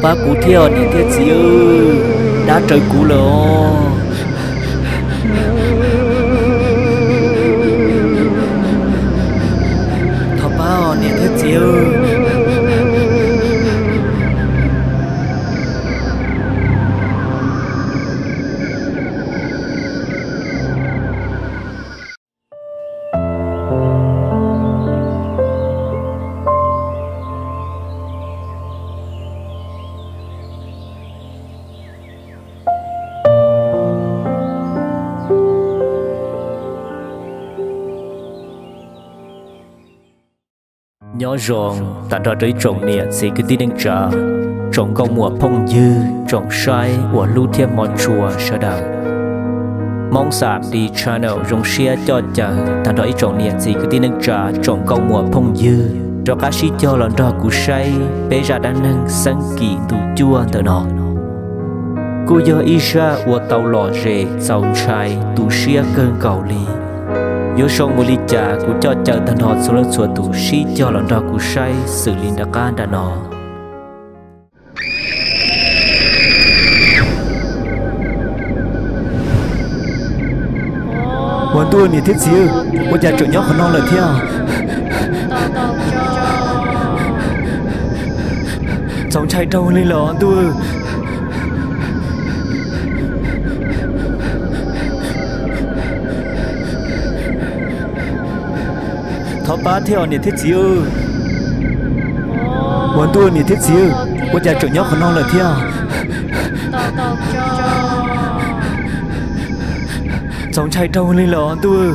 Pab kuv thiab niam thiab txiv, dab raws kuv lawm os. Thov pab niam thiab txiv. Nyob zoo tag nrho rau ib tsoom niam txiv kwv tij neej tsa, tsoom nkauj muam phooj ywg, tsoom saib uas hlub thiab hmov tshua sawv daws. Hmoob Xam D Channel zoo siab coj caw tag nrho ib tsoom niam txiv kwv tij neej tsa, tsoom nkauj muam phooj ywg rov qab sib cog los nrog kuv saib peb zaj dab neeg xeeb kis ntu cuaj ntawm no. Kuj yog ib zaj uas tau lom zem txaus ntshai tu siab kawg nkaus li. Yuav zoo mus li cas kuv coj caw tag nrho txhua leej txhua tus sib cog los nrog kuv saib xws li nram qab nram no. Ua ntuj, niam thiab txiv, ua cas tseem nyob qhov no lawm thiab? Txaus ntshai rau li lawm ntuj. Thov pab thiab niam thiab txiv. Ua ntuj, niam thiab txiv, ua cas tseem nyob qhov no lawm thiab? Txaus ntshai rau li lawm ntuj.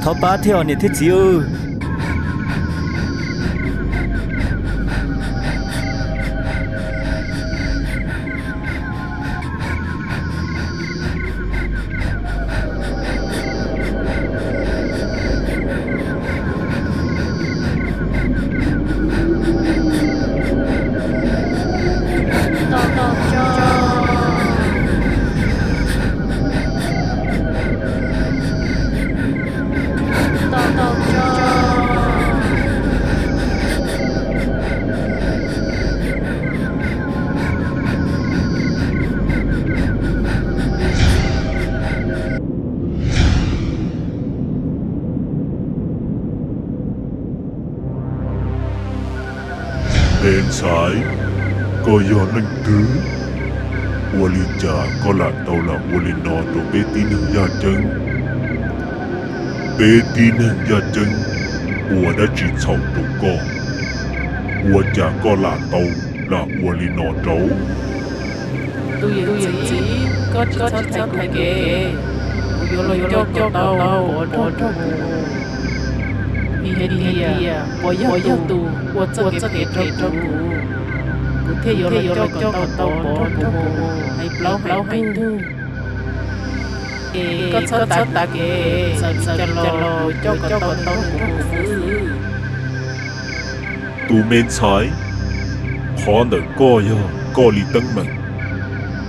Thov pab thiab niam thiab txiv. Me ntxhais, koj yog leej twg? Ua li cas koj lam tau lam ua li no rau peb tib neeg yaj ceeb? Peb tib neeg yaj ceeb ua dab tsi txhaum rau koj? Ua cas koj lam tau lam ua li no rau? Tus yawm txiv, koj tsis txhob thaiv kuv kev, kuv yuav los coj koj tau pov nrog kuv. Vim hais tias pov yog tus ua txoj kev phem rau kuv, kuv thiaj yuav los coj koj tau pov nrog kuv hais plaub hais ntug. Es koj txhob tav kev, txawm li cas los coj koj tau nrog kuv xwb. Tus me ntxhais, qhov ntawm koj yog koj li teeb meem,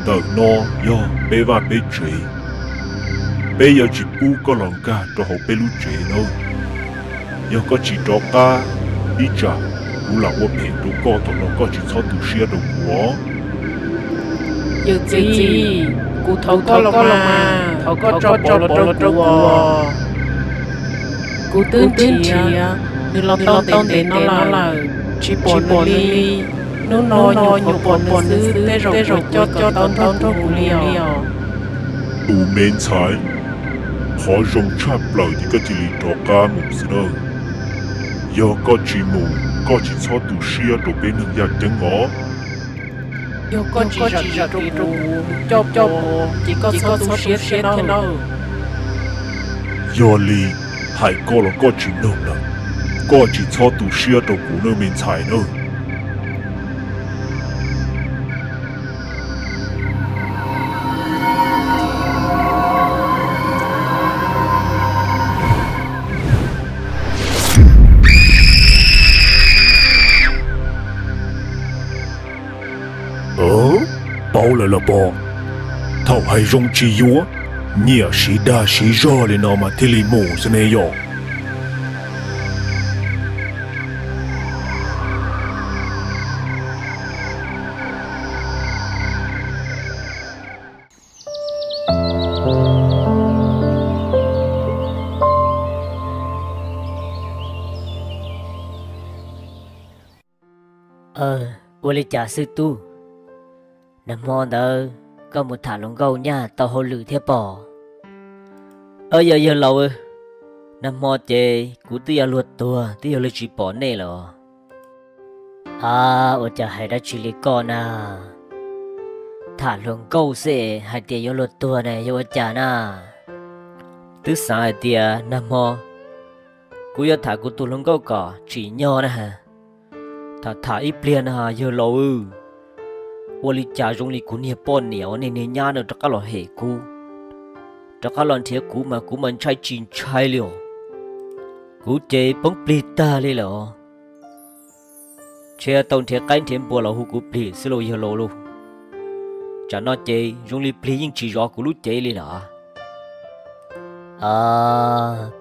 ntawm no yog peb vaj peb tsev. Peb yuav tsis pub koj los nkag rau hauv peb lub tsev nawb. Yog koj tsis rov qab, ib tsam kuv lam ua phem rau koj thaum no koj tsis txhob tu siab rau kuv os. Yawm txiv, kuv thov koj los mas, thov koj tso pov los rau kuv. Kuv twb nrhiav nws los tau ntev ntev no lawm, tsis pom nws li. Hnub no nyuam qhuav pom nws xwb, tej zaum coj koj tau nrog kuv mus li os. Tus me ntxhais, qhov zoo tshaj plaws ces koj cia li rov qab mus xwb nawb. Yog koj tsis mus, koj tsis txhob tu siab rau peb neeg yaj ceeb os. Yog koj tsis zam kev rau kuv coj pov, ces koj txhob tu siab thiab nawb. Yog li, hais koj los koj tsis mloog lawm, koj tsis txhob tu siab rau kuv nawb me ntxhais nawb. Paub lawm los pog? Thaum hais zoo tsis yuav, Nyiam siv dag siv zog li no mas thiaj li mus xwb ne yom. Ua li cas xwb tub? Nag hmo ntawd koj mus tham hluas nkauj nyaj tau hauj lwm thiab pom? Yog yawg laus, nag hmo ces kuv twb yuav luag tuag twb yuav luag tsis pom nej lawm. A, ua cas hais dab tsi li koj na? Tham hluas nkauj xwb hais tias yuav luag tuag na yog ua cas na? Twb xav hais tias nag hmo kuv yuav tham kuv tus hluas nkauj kom tsim nyog na. Tham tham ib pliag na yawg laus, ua li cas zoo li kuv niag poj niam uas nej niag nyab no rov qab los hem kuv, rov qab los nrhiav kuv mas kuv mas ntshai tsis ntshai li os. Kuv ces poob plig tag li lawm os. Ntshe tau nrhiav qaib nrhiav npua los hu kuv plig xwb lauj yawg laus lauj. Tsam no ces zoo li plig yeej tsis zov kuv lub cev li lawm.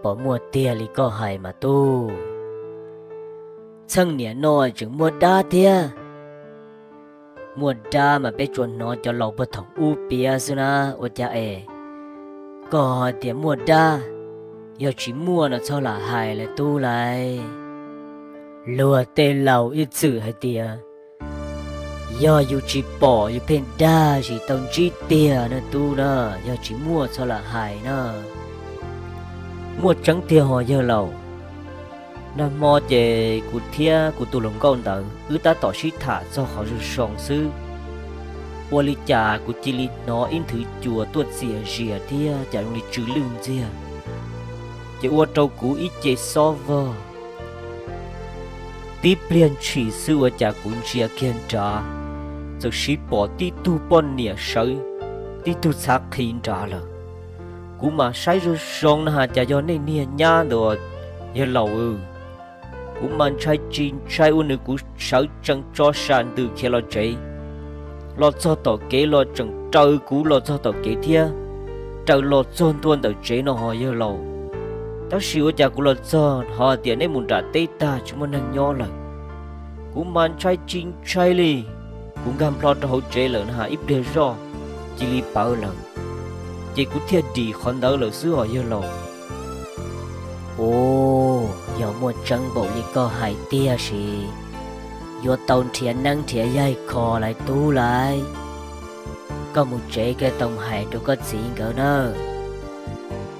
Pom muaj tiag li koj hais mas tub. Txheej niam no tseem muaj dab thiab. Muaj dab mas peb tsuas hnov cov laus puag thaum ub piav xwb na, ua cas es koj hais tias muaj dab, yog tsis muaj no txhob lam hais lawm tub lauj. Luag tej laus ib txwm hais tias yog yus tsis pom yus pheej dag tsis tau ntsib tiag na tub na, yog tsis muaj txhob lam hais na. Muaj tseeb tiag hos yawg laus. Nag hmo ces kuv thiab kuv tus hluas nkauj ntawd wb tab tom sib tham txog qhov zoo zoo xwb, ua li cas kuv cia li hnov ib nthwv cua tuaj txias zias thiab cas zoo li tsw lwj ntxiag, ces ua rau kuv ib ce xob vog. Tib pliag ntshis xwb ua cas kuv ntsia kiag nrad, txawm sib pom tib tug poj niam sawv tib tug txhav qhi nrad lawm. Kuv mam saib zoo zoo na has cas yog nej niag nyab ntawd yawg laus. Kuv mas ntshai tsis ntshai ua nws kuv sawv tsees tso sam ntws khiav los tsev. Los txog tom kev los tseem raws kuv los txog tom kev thiab, raws los txog ntua ntawm tsev no hos yawg laus. Tab sis ua cas kuv los txog ho tias nej mus nram teb tag tsis muaj neeg nyob lawm. Kuv mas ntshai tsis ntshai li, kuv nkag nplho rau hauv tsev lawm na has ib pliag zoj cia li pawv lawm, ces kuv thiaj dim qhov ntawd lawm xwb hos yawg laus. Ua, yog muaj tseeb npaum li koj hais tiag sis yuav tau nrhiav neeb nrhiav yaig kho lawm tub lauj. Koj mus tsev koj tau hais rau koj txiv nkawd na.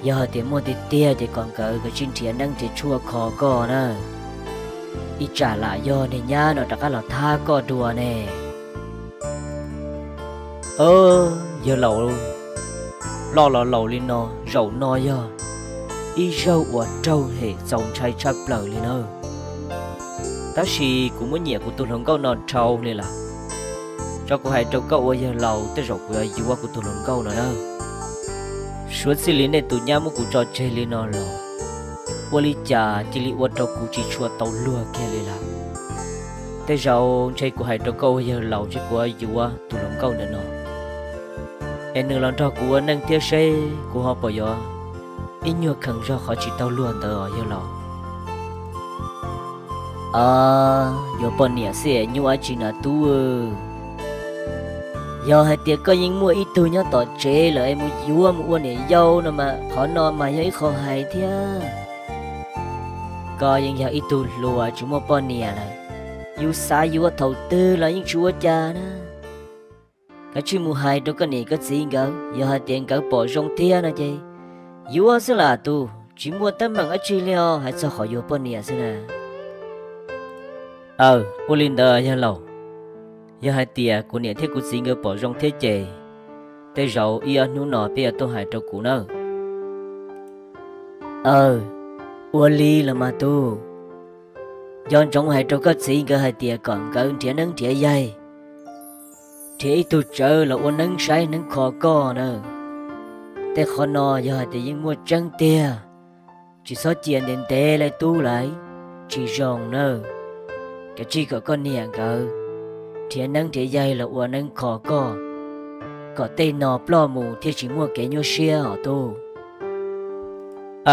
Yog hais tias muaj tiag tiag ces kom nkawd kav tsij nrhiav neeb nrhiav tshuaj kho koj na. Ib tsam lam yog niag nyab no rov qab los thab koj dua ne. Yawg laus, loj los laus li no, zaum no yog ib zaug uas raug hem txaus ntshai tshaj plaws li na. Tab sis kuv muab nyiam kuv tus hluas nkauj no dhau li lawm. Tso kuv hais rau koj ua yawg laus tej zaum kuv yuav yuav kuv tus hluas nkauj no na. Suav txij li nej tus nyab muab kuv tso tseg li no los, ua li cas cia li ua rau kuv tsis tshua tau luag kiag li lawm. Tej zaum ntshe kuv hais rau koj ua yawg laus ntshe kuv yuav yuav tus hluas nkauj ntawm no, es nws los nrog kuv ua neej thiab seb kuv ho puas yuav ib nyuag kheev zog qhov tsis tau luag ntawd os yawg laus. Yuav poj niam xwb es nyuaj dab tsi na tub. Yog hais tias koj yeej muaj ib tug nyob tom tsev lawm es mus yuav mus ua niam yau no mas qhov no mas yog ib qho hais thiab. Koj yeej yog ib tug hluas tsis muaj poj niam lawm, yus xav yuav thaum twg los yeej tsis ua cas na. Kav tsij mus hais rau koj niam koj txiv nkawd, yog hais tias nkawd pom zoo thiab no ces yuav xwb lam tus, tsis muaj teeb meem dab tsi li os, hais txog qhov yuav poj niam xwb na. Aw, ua li ntawd yawg laus, yog hais tias kuv niam thiab kuv txiv nkawd pom zoo thiab ces tej zaum ib ob hnub no peb yuav tuaj hais rau kuv nawb. Aw, ua li los mas tub, nco ntsoov hais rau koj txiv nkawd hais tias kom nkawd nrhiav neeb nrhiav yaig, nrhiav ib tug tsawv los ua neeb saib neeb kho koj na. Tej qhov no yog hais tias yeej muaj tseeb tiag, tsis txhob cia ntev ntev li tub lauj, tsis zoo nawb. Kav tsij kom koj niam nkawd nrhiav neeb nrhiav yaig los ua neeb kho koj. kom tej no ploj mus thiaj tsis muaj kev nyuaj siab os tub.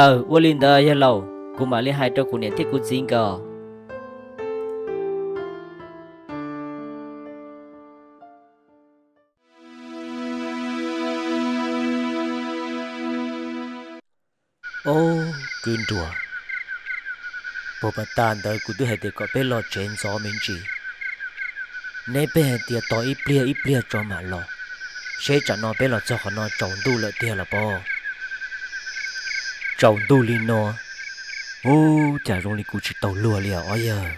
Aw, ua li ntawd yawg laus, kuv mam li hais rau kuv niam thiab kuv txiv nkawd. Ob kwv nruas, puag pas tas ntawd kuv twb hais tias kom peb los tsev ntxov me ntsis, neb pheej hais tias tos ib pliag ib pliag tso mam los, seb tsam no peb los txog qhov no tsaus ntuj lawm tiag los pob. Tsaus ntuj li no, ub, cas zoo li kuv tsis tau luag li os ob yawg.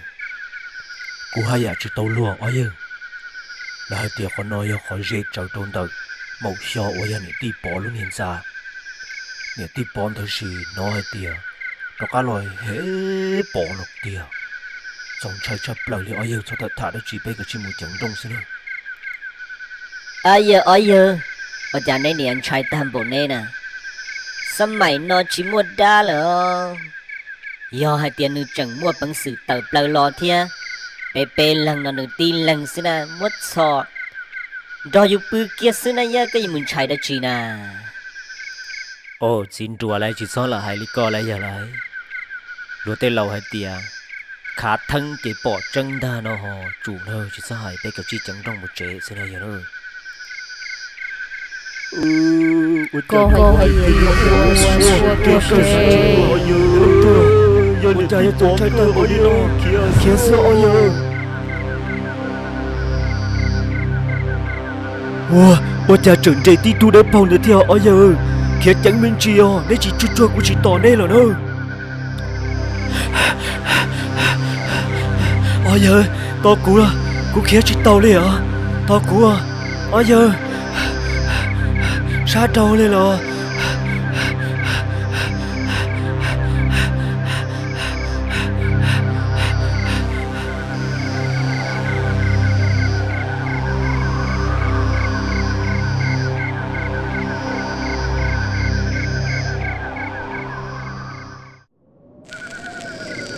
Kuv haj yam tsis tau luag ob yawg. Lawv hais tias qhov no yog qhov ze tsawv rau ntawm Maum Xyo uas yog niam tij Pov lub niag ntxa. Niam tij Pov ntawd sis hnov hais tias rov qab los hem Pov no tiag. Txaus ntshai tshaj plaws li ob yawg, txhob tham tham dab tsi, peb kav tsij mus ceev nrooj xwb na. Ob yawg, ob yawg, ua cas neb niaj ntshai tag npaum neb na? Xab maim no tsis muaj dab lawm os. Yog hais tias nws tseem muaj peev xwm tawm plaws los thiab, peb peb leeg no nws tib leeg xwb na, muab txhom nrog yus pw kiag xwb na, yog koj yuav mus ntshai dab tsi na? Au, txiv nruas, lawv tsis txhob lam hais li ko lawm yog lawm. Luag tej laus hais tias khav theeb ces pom tseeb ntag no ho, tsum na, tsis txhob hais, peb kav tsij ceev nrooj mus tsev xwb na yog. Koj hais tias ua cas yuav txaus ntshai tag npaum li no, khiav xwb ob yawg. Ua, ua cas tseem nres tib tug dawb paug ntawd thiab ob yawg? Khiav ceev me ntsis os, neb tsis tsuag tsuag kuv tsis tom neb lawm na. Ob yawg, tos kuv, kuv khiav tsis tau li os, tos kuv, ob yawg, sab dhau li los.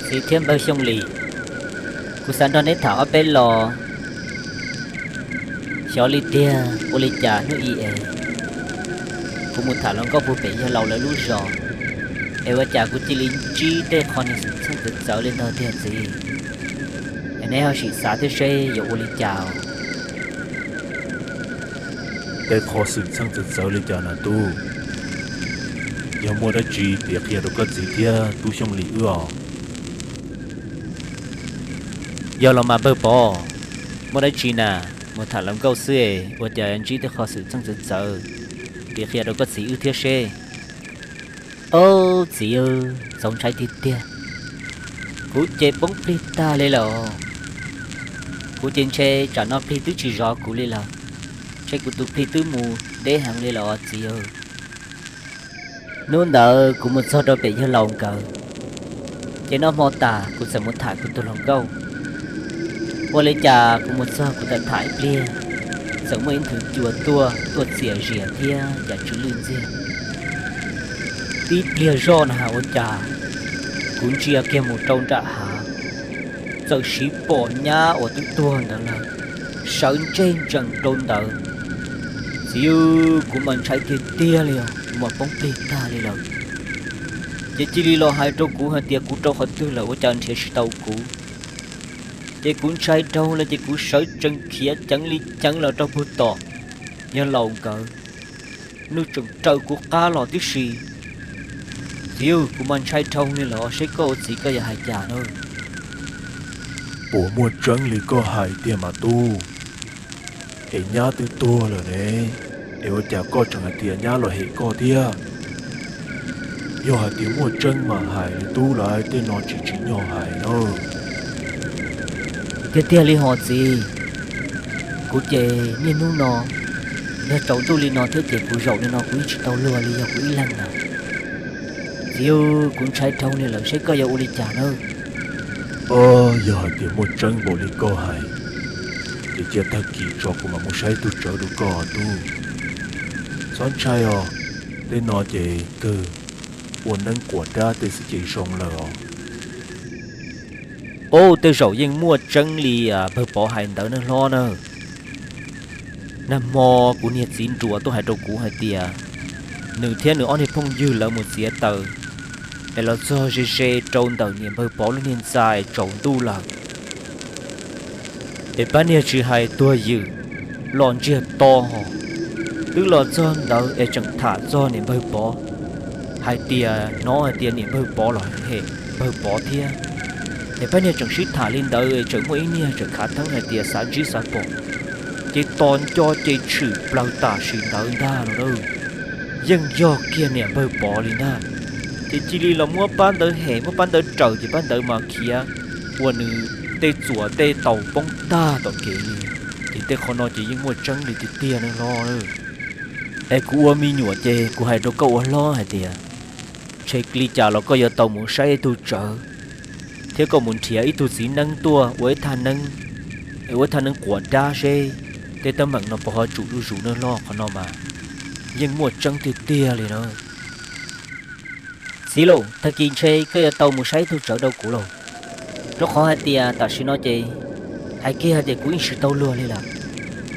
Txiv thiab npawg Xyooj Lis, kuv xav nrog neb tham ob peb los. Xyov li tiag, ua li cas hnub ib es kuv mus tham hluas nkauj puag pem yawg laus lawv lub zos, es ua cas kuv cia li ntsib tej qho niag xwm txheej txawv txawv li ntawd tiag txiv. Es neb ho sim xav thiab seb yuav ua li cas os. Tej qho xwm txheej txawv txawv li cas na tub? Yog muaj dab tsi piav qhia rau koj txiv thiab tub Xyooj Lis wb os. Yog los mas npawg Pov, muaj dab tsi na, mus tham hluas nkauj xwb es ua cas ntsib tej qho xwm txheej txawv txawv, piav qhia rau koj txiv wb thiab seb. Au txiv, txaus ntshai tiag tiag, kuv ces poob plig tag li lawm. Kuv ces ntshe tsam no plig twb tsis zov kuv li lawm, ntshe kuv tus plig twb mus deb heev li lawm txiv. Hnub ntawd kuv mus txog rau pem yawg laus nkawd, ces noj hmo tas kuv txawm mus tham kuv tus hluas nkauj. Ua li cas kuv mus txog kuv tawm tham ib pliag, txawm muaj ib nthwv cua tuaj, tuaj txias zias thiab cas tsw lwj ntxiag. Tib pliag zoj na ua cas kuv ntsia kiag mus rau nram hav, txawm siv pom nyab uas twb tuag ntawd lawm, sawv ntseg ntsees rau ntawd. Txiv, kuv mas ntshai tiag tiag li os, kuv mas poob plig tag li lawm. Ces cia li los hais rau kuv hais tias kuv rau qhov twg lawm ua cas nrhiav tsis tau kuv. Ces kuv ntshai dhau lawm ces kuv sawv tsees khiav ceev li ceev los rau puag tom yawg laus nkawd, nws tseem raws kuv qab los tib si. Txiv, kuv mas ntshai dhau li lawm, seb koj ua txiv koj yuav hais cas na. Puas muaj tseeb li koj hais tiag mas tub? Es nyab twb tuag lawm ne, es ua cas koj tseem hais tias nyab los hem koj thiab? Yog hais tias muaj tseeb mas hais li tub, lawv tej no tsis tsim nyog hais na. Tiag tiag li hos txiv, kuv ces niaj hnub no yog tsaus ntuj li no thiab ces kuv zaum li no kuv yeej tsis tau luag li, yog kuv ib leeg na. Txiv, kuv ntshai dhau li lawm, seb koj yuav ua li cas na. Yog hais tias muaj tseeb npaum li koj hais, ces cia tag kis tso kuv mam mus saib tug tsawv rau koj tub. Txhob ntshai os, tej no ces kawg ua neeb quas dab tej xwb ces zoo lawm os. Ub, tej zaum yeej muaj tseeb li npawg Pov hais ntawd na hlob na. Nag hmo kuv niag txiv nruas tuaj hais rau kuv hais tias nws thiab nws ob niag phooj ywg lawv mus txiav taws es los txog ze ze rau ntawm niam npawg Pov lub niag ntxa es tsaus ntuj lawm. Es pab niag tsis hais tuag ywm, los ntsiag to hos. Twb los txog ntawd es tseem tham txog niam npawg Pov hais tias hnov hais tias niam npawg Pov los hem npawg Pov thiab. Es pab niag tseem sib tham li ntawd es tseem muaj ib niag tseem khav theeb hais tias xav ntsib xav pom, ces tos nco ces tshwm plaws tam sim ntawd ntag no na. Yeej yog kiag niam npawg Pov li ntag. Ces cia li los muab pab ntawd hem, muab pab ntawd raws, ces pab ntawd mas khiav ua nws tej txuas tej taus poob tag tom kev li. Ces tej qhov no ces yeej muaj tseeb li tiag tiag nawb hlob. Es kuv ua me nyuam ces kuv hais rau koj ua hlob hais tias, ntshe li cas los koj yuav tau mus saib ib tug tsawv, thiab koj mus nrhiav ib tug txiv neeb tuaj ua ib thaj neeb, es ua ib thaj neeb quas dab seb tej teeb meem no puas ho tsum zuj zus nawb hlob. Qhov no mas yeej muaj tseeb tiag tiag li na. Txiv lauj, tag kis ntshe koj yuav tau mus saib ib tug tsawv rau kuv lauj, rau qhov hais tias tam sim no ces hais kiag hais tias kuv yeej tsis tau luag li lawm.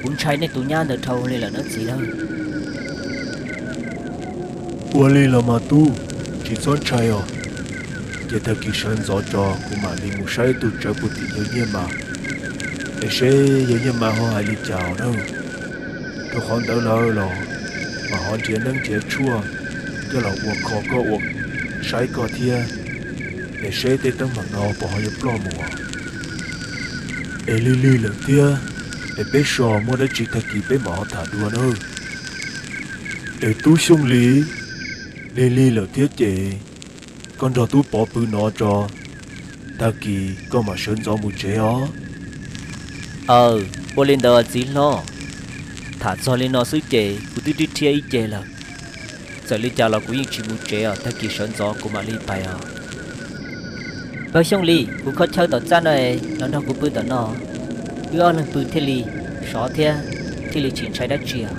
Kuv ntshai nej tus nyab ntawd dhau li lawm na txiv lauj. Ua li los mas tub, tsis txhob ntshai os. Ces tag kis sawv ntxov tso kuv mam li mus saib tus tsawv puag tim yawg Nyiaj Mas, es seb yawg Nyiaj Mas ho hais li cas os na. Rau qhov ntawd lawm los mam ho nrhiav neeb nrhiav tshuaj coj los ua kho koj ua saib koj thiab, es seb tej teeb meem no puas ho yuav ploj mus os. Es lig lig lawm thiab, es peb so muaj dab tsi tag kis peb mam ho tham dua nawb. Es tub Xyooj Lis, lig lig lawm thiab ces koj nrog tub Pov pw no tso, tag kis koj mam sawv ntxov mus tsev os. Aw, ua li ntawd txiv hlob. Tham txog li no xwb ces kuv twb rhiab ib ce lawm. Txawm li cas los kuv yeej tsis mus tsev os, tag kis sawv ntxov kuv mam li pais os. Npawg Xyooj Lis, kuv kho chaw tom txaj no es los nrog kuv pw tom no, wb ob leeg pw thiaj li sov thiab thiaj li tsis ntshai dab tsi os.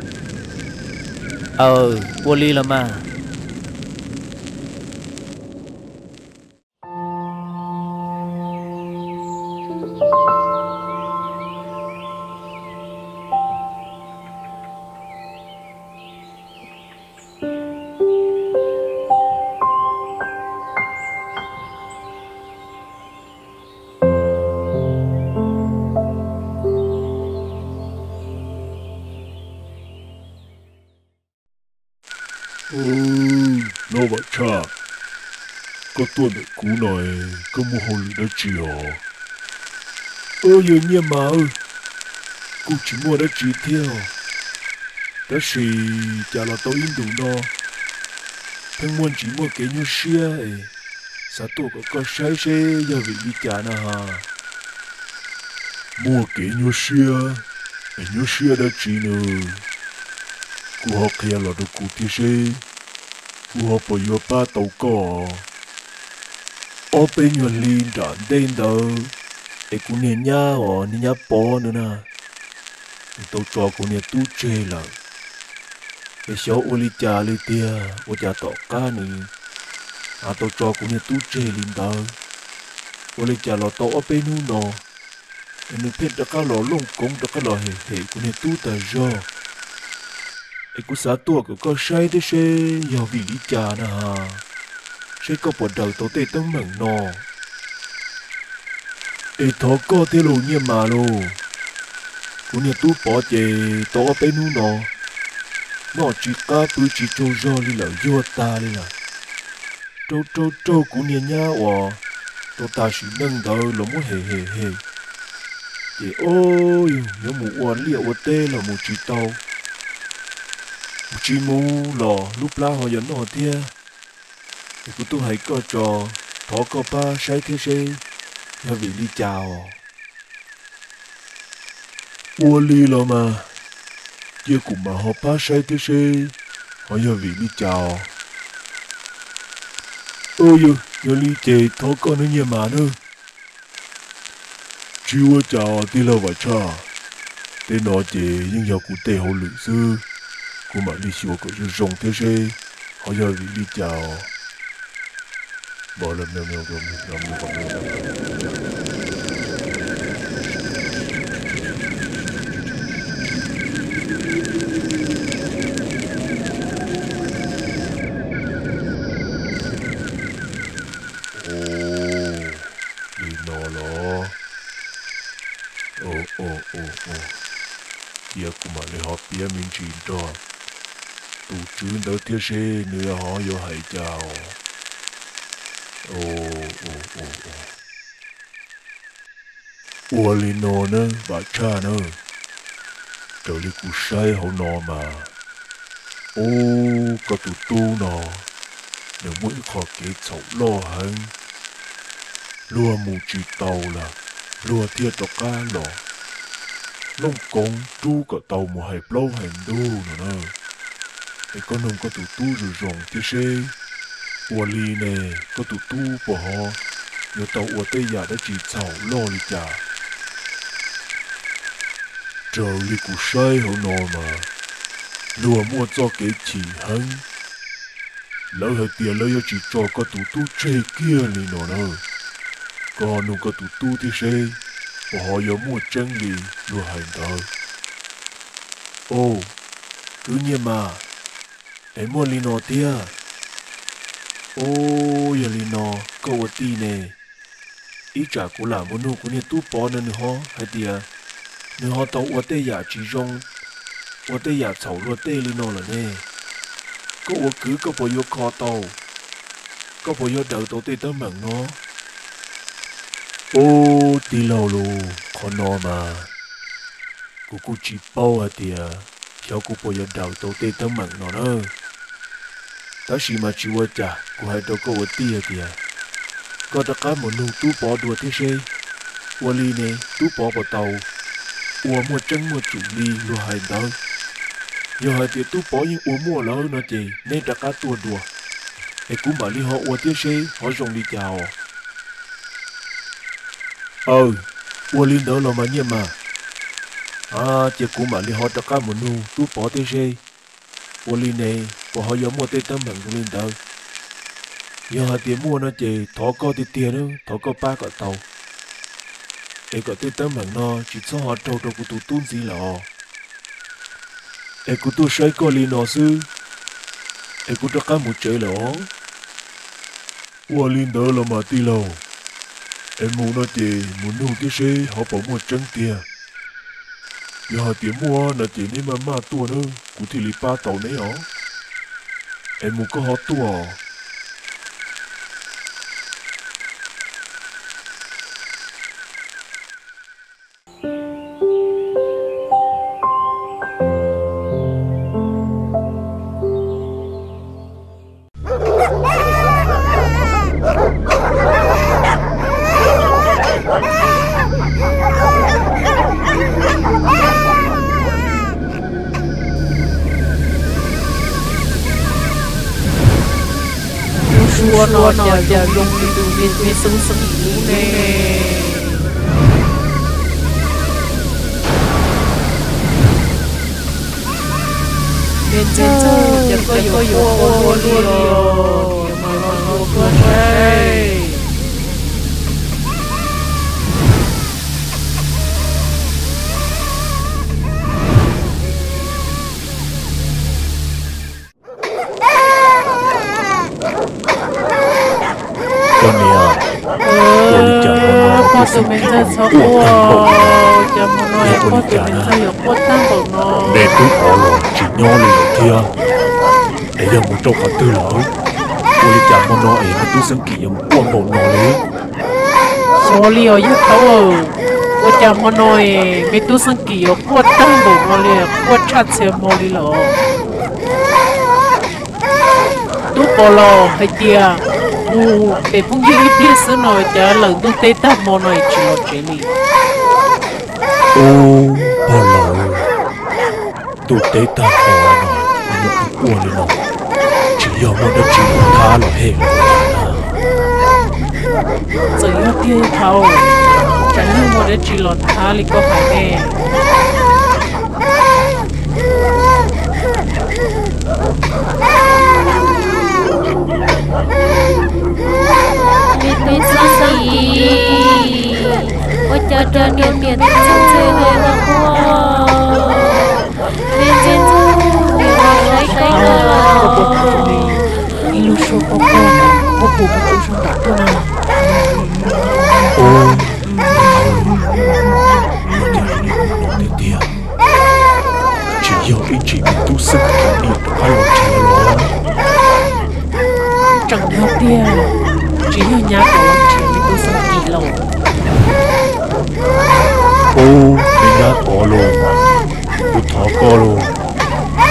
Aw, ua li los mas. Hlob Vam Tshaj, koj tuaj ntawm kuv no, koj muaj hauj lwm dab tsi os? Yawg Nyiaj Mas, kuj tsis muaj dab tsi thiab, tab sis cas los tau ib ntus no pheej muaj ntsis muaj kev nyuaj siab es xav tuaj kom koj saib seb yog vim li cas na has. Muaj kev nyuaj siab, es nyuaj siab dab tsi nws? Kuv ho qhia los rau kuv thiab seb kuv ho puas yuav pab tau koj. Ob peb nyuag hli nram ntej ntawd es kuv niag nyab os, niag nyab Pov ntawd na, nws tau tso kuv niag tub tseg lawm. Es xyov ua li cas li tiag, ua cas tom qab nws tau tso kuv niag tub tseg li ntawd. Ua li cas los tau ob peb hnub no es nws pheej rov qab los looj koov rov qab los hem hem kuv niag tub tag zog. Es kuv xav tuaj kom koj saib thiab seb yog vim li cas na has, seb koj puas daws tau tej teeb meem no. Es thov koj thiab lauj Nyiaj Mas lauj, kuv niag tub Pov ces tau ob peb hnub no noj tsis qab pw tsis tsaug zog li lawm, yuag tag li lawm. Raug raug raug kuv niag nyab uas tau tag sim neej ntawd los muab hem hem hem, ces o, yuav mus ua liaj ua teb los mus tsis tau, mus tsis mus los lub plab ho yuav noj thiab. Es kuv tuaj hais koj tso, thov koj pab saib thiab seb yog vim li cas os. Ua li los mas, cia kuv mam ho pab saib thiab seb ho yog vim li cas os. Yog li ces thov koj nawb Nyiaj Mas nawb. Tsis ua cas tij laug Vam Tshaj, tej no ces yeej yog kuv tej hauj lwm xwb, kuv mam li xyuas kom zoo zoo thiab seb ho yog vim li cas os. Cia kuv mam li ho piav me ntsis nrog tus tswv ntawd thiab seb nws ho yuav hais cas os. Ua li no na Vam Tshaj na, raws li kuv saib hauv no mas, ub, koj tus tub no nws muaj ib qho kev txhaum loj heev. Luag mus tsis tau lawm, luag thiaj rov qab los looj koov rub kom tau mus hais plaub hais ntug no na. Es koj nug koj tus tub zoo zoo thiab seb, ua li ne koj tus tub puas ho yuav tau ua tej yam dab tsi txhaum loj li cas? Raws li kuv saib hauv no mas, luag muaj txoj kev chim heev. Lawv hais tias lawv yuav tsis tso koj tus tub tseg kiag li no na. Koj nug koj tus tub thiab seb, puas ho yuav muaj tseeb li luag hais ntawd? Au, kwv Nyiaj Mas, es muaj li no thiab. Ub, yog li no koj ua tij ne, ib tsam kuv lam mus nug kuv niag tub Pov no nws ho hais tias nws ho tau ua tej yam tsis zoo, ua tej yam txhaum luag tej li no lawm ne. Koj ua kwv koj puas yuav kho tau, koj puas yuav daws tau tej teeb meem no? Ub, tij laug lauj, qhov no mas kuv kuj tsis paub hais tias xyov kuv puas yuav daws tau tej teeb meem no na. Tab sis mas tsis ua cas, kuv hais rau koj ua tij hais tias koj rov qab mus nug tub Pov dua thiab seb, ua li ne tub Pov puas tau ua muaj tseeb muaj tsum li luag hais ntawd. Yog hais tias tub Pov yeej ua muaj lawm no ces neb rov qab tuaj dua, es kuv mam li ho ua thiab seb ho zoo li cas os. Aw, ua li ntawd los mas Nyiaj Mas. A, cia kuv mam li ho rov qab mus nug tub Pov thiab seb, ua li ne puas ho yuav muaj tej teeb meem zoo li ntawd. Yog hais tias muaj no ces thov koj tiag tiag, thov koj pab kom tau, es kom tej teeb meem no tsis txhob ho raug rau kuv tus tub ntxiv lawm os. Es kuv tuaj saib koj li no xwb, es kuv rov qab mus tsev lawm os. Ua li ntawd los mas tij laug, es mus no ces mus nug thiab seb ho puas muaj tseeb tiag. Yog hais tias muaj no ces neb maj maj tuaj nawb, kuv thiaj li pab tau neb os. Es mus koj ho tuaj. Lub suab no cas zoo li tus me tub xeeb xeeb lub ne. Me ntxawg, cas koj yuav quaj ua luaj li os, mas los tuaj saib. Koj niam, ua li cas hmo no koj tus me ntxawg txhob quaj tag npaum no? Yog ua li cas na, neb twb ua los tsis nyob li lawm thiab, es yog mus rau qhov twg lawm? Ua li cas hmo no es me tub Xeeb Kim yuav mus quaj npaum no li? Xyov li os yawg thaub, ua cas hmo no es me tub Xeeb Kim yuav quaj tag npaum no li, quaj tshaj txhia hmo li lawm. Tub Pov los hais tias mus pem phooj ywg ib pliag xwb no, cas lawm ntuj teb tag hmo no es tsis los tsev li. Ub, pog laus, ntuj teb tag hmo no nws quaj li no, tsis yog muaj dab tsi los thab los hem los cas na. Txawm yog tiag thaub, tsam yog muaj dab tsi los thab li koj hais ne. Me tub Xeeb Kim, ua cas rau niam niam tub Xeeb Kim los quaj? Me ntxhais, los saib koj. Ib lub suab quaj quaj, quaj puag pem lub suab nram tuaj na. Ub, tus tub xeeb tseem dim rov qab los nrhiav los? Tseem yog tiag, tsis yog nyab pov los nrhiav me tub xeeb dim los. Ub, me nyab pov los, kuv thov koj los,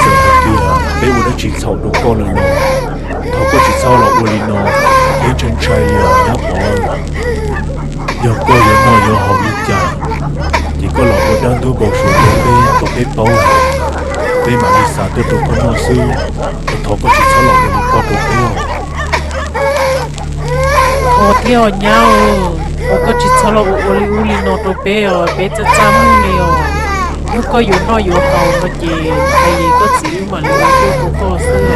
txawm hais tias peb ua dab tsi txhaum rau koj lawm los thov koj tsis txhob los ua li no, peb ntshai ntshai li os nyab pov. Yog koj yuav noj yuav haus li cas, ces koj los ua dab ntub npau suav rau peb kom peb paub, peb mam li xa tuaj rau koj noj xwb. Thov koj tsis txhob los ua li ko rau peb os. Thov thiab os nyab, thov koj tsis txhob los ua ua li ub li no rau peb os, peb txaj txaj muag li os. Yog koj yuav noj yuav haus no ces cia li koj txiv wb mam li ua tuaj rau koj xwb.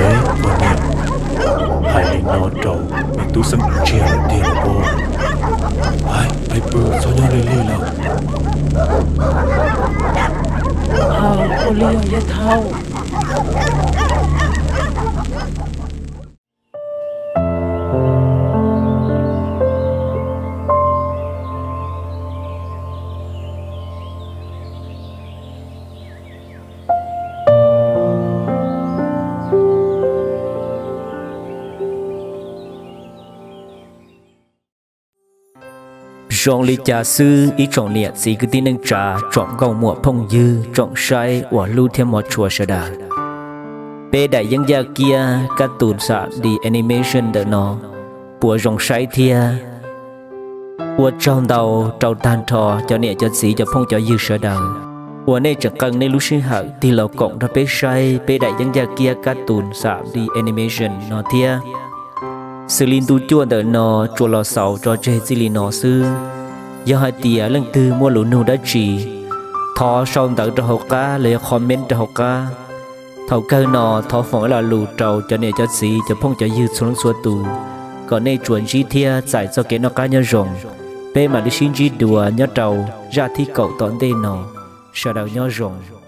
Ev, koj niam, hais li no rau me tub xeeb tsiag lawm tiag los? Aib, aib pw, txhob nyob lig lig lawm. Ua li os yawg thaub. Zoo li cas xwb ib tsoom niam txiv kwv tij neej tsa, tsoom nkauj muam phooj ywg, tsoom saib uas hlub thiab hmov tshua sawv daws, peb daim yeeb yaj kiab kab tus xam di animation ntawm no puas zoo saib thiab? Ua tsaug ntau rau tag nrho cov niam cov txiv cov phooj cov ywg sawv daws uas nej tseem qee nej lub sij hawm tig los koom nrog peb saib peb daim yeeb yaj kiab kab tus xam di animation no thiab. Xws li ntu cuaj ntawm no tsuas los xaus tso tseg txij li no xwb. Yog hais tias leej twg muaj lus nug dab tsi, thov sau ntawv rau hauv qab los yog comment rau hauv qab. Thaum kawg no thov foom ib lo lus rau cov niam cov txiv cov phooj cov ywg txhua leej txhua tus, kom nej tsuas ntsib thiab txais txoj kev noj qab nyob zoo. Peb mam li sib ntsib dua nyob rau zaj thib kaum tom ntej no. Sawv daws nyob zoo.